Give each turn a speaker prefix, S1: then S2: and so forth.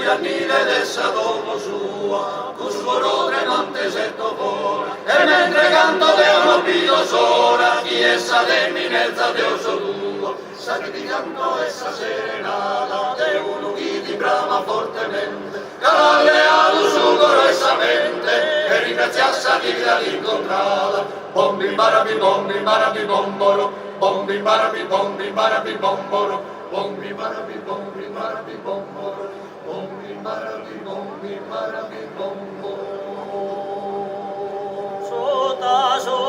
S1: giannile de sa domo sua, cun su coro tremante isetto fora, e mentre canto deo no bido s'ora chi 'essat e mi nelzat deo so tua. Sa chi ti canto est sa serenada de unu chi ti bramat fortemente, ca l'at leadu su coro e sa mente e ringraziat sa die chi l'at incontrada. Bombi barabi bombi barabi bomboro, bombi barabi bombi barabi bomboro, bombi barabi bombi barabi bomboro, bombi barabi bombi barabi bomboro.
S2: Sota su.